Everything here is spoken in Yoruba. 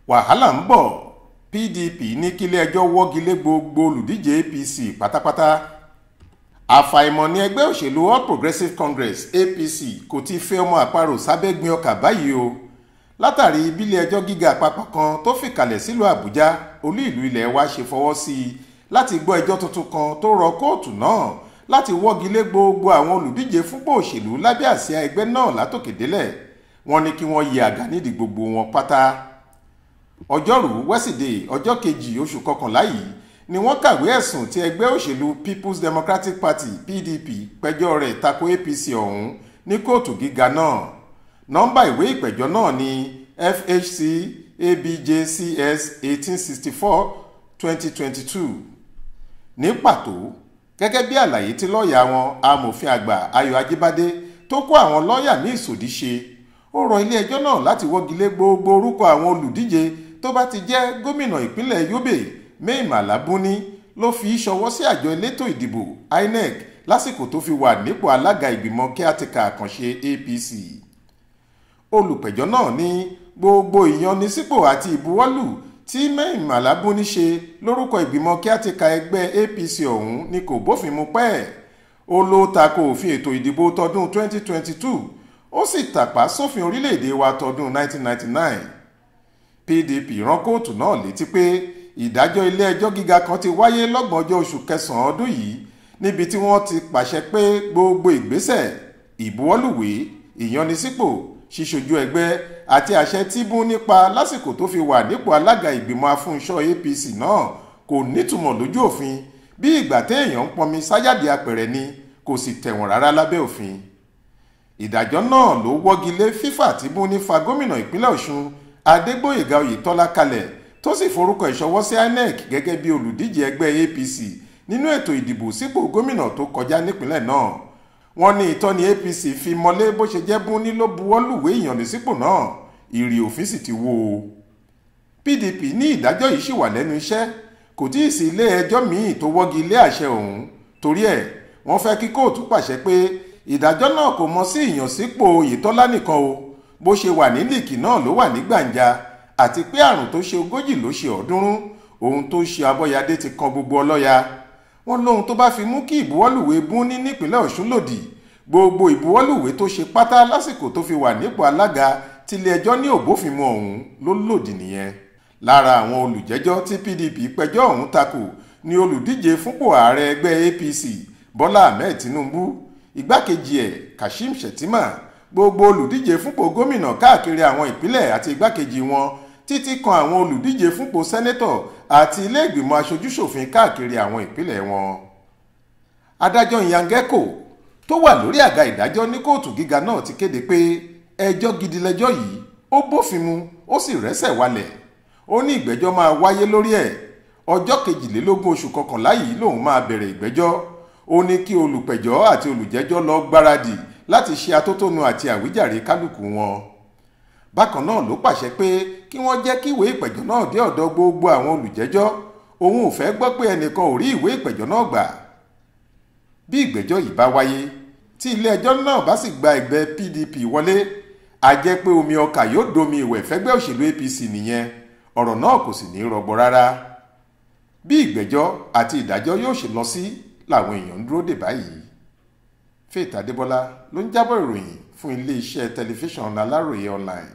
Wàhálà ń bọ̀. PDP ní kílé-ẹjọ́ wọ́gi lé gbogbo olùdíje APC pátápátá. Àfàìmọ̀ ní ẹgbẹ́ òṣèlú All Progressives Congress APC kò ti fẹ́ ọmọ àparò sábẹ́ gbin ọkà báyìí o, látàrí bílé-ẹjọ́ gíga àpapọ̀ kan tó fìkàlẹ̀ sílùú Àbújá, olú ìlú ilẹ̀ wa, ṣe fọwọ́ sí i láti gbọ́ ẹjọ́ tuntun kan tó rọ kóòtù náà láti wọ́gi lé gbogbo àwọn olùdíje fúnpò òṣèlú lábẹ́ àsíá ẹgbẹ́ náà látòkè délẹ̀. Wọ́n ní kí wọ́n yẹ àgà nídìí gbogbo wọn pátá. Ọjọ́rùú wẹ́sídẹ̀ẹ́ ọjọ́ kejì oṣù kọkànlá yìí ni wọ́n kàwé ẹ̀sùn tí ẹgbẹ́ òṣèlú People's Democratic Party PDP pẹjọ́ rẹ̀ tako APC ọ̀hún ní kóòtù gíga náà. Nọ́mbà ìwé ìpẹ̀jọ́ náà ní FHC ABJCS 1864/2022. Ní pàtó, gẹ́gẹ́ bí àlàyé tí lọ́ọ̀yà wọn, amòfin àgbà Ayọ̀ Ajíbádé, tó kó àwọn lọ́ọ̀yà ní ìsòdí ṣe, ó rọ ilé-ẹjọ́ náà láti wọ́gi lé gbogbo orúkọ àwọn olùdíje tó bá ti jẹ́ gómìnà ìpínlẹ̀ Yobe Mai Mala Buni ló fi ṣọwọ́ sí àjọ elétò ìdìbò INEC lásìkò tó fi wà nípò alága ìgbìmọ̀ kíátìkà àkànṣe APC. Olùpẹ̀jọ́ náà ní gbogbo ìyanisípò àti ìbuwọ́lù tí Mai Mala Buni ṣe lórúkọ ìgbìmọ̀ kíátìkà ẹgbẹ́ APC ọ̀hún ni kò bófin mu pẹ́ẹ́. Ó ló tako òfin ètò ìdìbò tọdún 2022, ó sì tàpá sófin orílẹ̀-èdè wa tọdún 1999. PDP rán kóòtù náà létí pé ìdájọ́ ilé-ẹjọ́ gíga kan ti wáyé lọ́gbọ̀njọ́ oṣù kẹsàn-án ọdún yìí, níbi tí wọ́n ti pàṣẹ pé gbogbo ìgbésẹ̀ ìbuwọ́lùwé, ìyanisípò, ṣíṣojú ẹgbẹ́ àti àṣẹ tí Buni pa lásìkò tó fi wà nípò alága ìgbìmọ̀ afúnṣọ́ APC náà kò nítumọ̀ lójú òfin, bí ìgbà téèyàn ń pọnmi sáyàdì apẹ̀rẹ̀ ni, kò sì tẹ̀wọ̀n rárá lábẹ́ òfin. Ìdájọ́ náà ló wọ́gi lé fífà tí Buni fa gómìnà ìpínlẹ̀ Ọ̀ṣun Adégbóyèga Oyètọ́lá kalẹ̀, tó sì forúkọ ìṣọwọ́ sí INEC gẹ́gẹ́ bí olùdíje ẹgbẹ́ APC nínú ètò ìdìbò sípò gómìnà tó kọjá nípínlẹ̀ náà. Wọ́n ní ìtọ́ni APC fi mọ́lé bó ṣe jẹ́ Buni ló buwọ́ lùwé ìyànnisípò náà, ìrì òfin sì ti wó o. PDP ní ìdájọ́ yìí ṣì wà lẹ́nu iṣẹ́, kò tí ì sí ilé ẹjọ́ míì tó wọ́gi lé àṣẹ ọ̀hún. Torí ẹ̀ wọ́n fẹ́ kí kóòtù pàṣẹ pé ìdájọ́ náà kò mọ sí ìyànsípò Oyètọ́lá nìkan o, bó ṣe wà ní líìkì náà ló wà ní gbàǹjà, àti pé àrùn tó ṣe 40 ló ṣe 300, ohun tó ṣe Abọ́yadé ti kan gbogbo ọlọ́ya. Wọ́n lóhun tó bá fi mú kí ìbuwọ́lùwé Buni nípínlẹ̀ Ọ̀ṣun lòdì, gbogbo ìbuwọ́lùwé tó ṣe pátá lásìkò tó fi wà nípò alága tilé-ẹjọ́ ní òbófinmu ọ̀hún ló lòdì nìyẹn. Lára àwọn olùjẹ́jọ́ tí PDP pẹjọ́ ọ̀hún takò ni olùdíje fúnpò ààrẹ ẹgbẹ́ APC Bọ́lá Ahmed Tinubu, igbákejì ẹ̀ Kashim Shettima, gbogbo olùdíje fúnpò gómìnà káàkiri àwọn ìpínlẹ̀ àti igbákejì wọn, títí kan àwọn olùdíje fúnpò sẹ́nẹ́tọ̀ àti ilé ìgbìmọ̀ aṣojúṣòfin káàkiri àwọn ìpínlẹ̀ wọn. Adájọ́ Nyangeko tó wà lórí àga ìdájọ́ ní kóòtù gíga náà ti kéde pé ẹjọ́ gidi lẹjọ́ yìí, ó bófin mu, ó sì rẹ́sẹ̀ walẹ̀. Ó ní ìgbẹ́jọ́ máa wáyé lórí ẹ̀. Ọjọ́ 22 oṣù kọkànlá yìí lòun máa bẹ̀rẹ̀ ìgbẹ́jọ́. Ó ní kí olùpẹ̀jọ́ àti olùjẹ́jọ́ lọ gbáradì láti ṣe atótónu àti àwíjàre kálukú wọn. Bákan náà ló pàṣẹ pé kí wọ́n jẹ́ kí ìwé ìpẹ̀jọ́ náà dé ọ̀dọ̀ gbogbo àwọn olùjẹ́jọ́. Òun ò fẹ́ gbọ́ pé ẹnìkan ò rí ìwé ìpẹ̀jọ́ náà gbà. Bí ìgbẹ́jọ́ yìí bá wáyé, tí ilé ẹjọ́ náà bá sì gba ẹgbẹ́ PDP wọlé, a jẹ́ pé omi ọkà yóò domi ìwẹ̀ fẹ́gbẹ́ òṣèlú APC nìyẹn. Ọ̀rọ̀ náà kò sì ní rọgbọ rárá. Bí ìgbẹ́jọ́ àti ìdájọ́ yóò ṣe lọ sí làwọn èèyàn ń dúró dè báyìí. Faith Adébọlá ló ń jábọ̀ ìròyìn fún iléeṣẹ́ tẹlifíṣàn Aláròye online.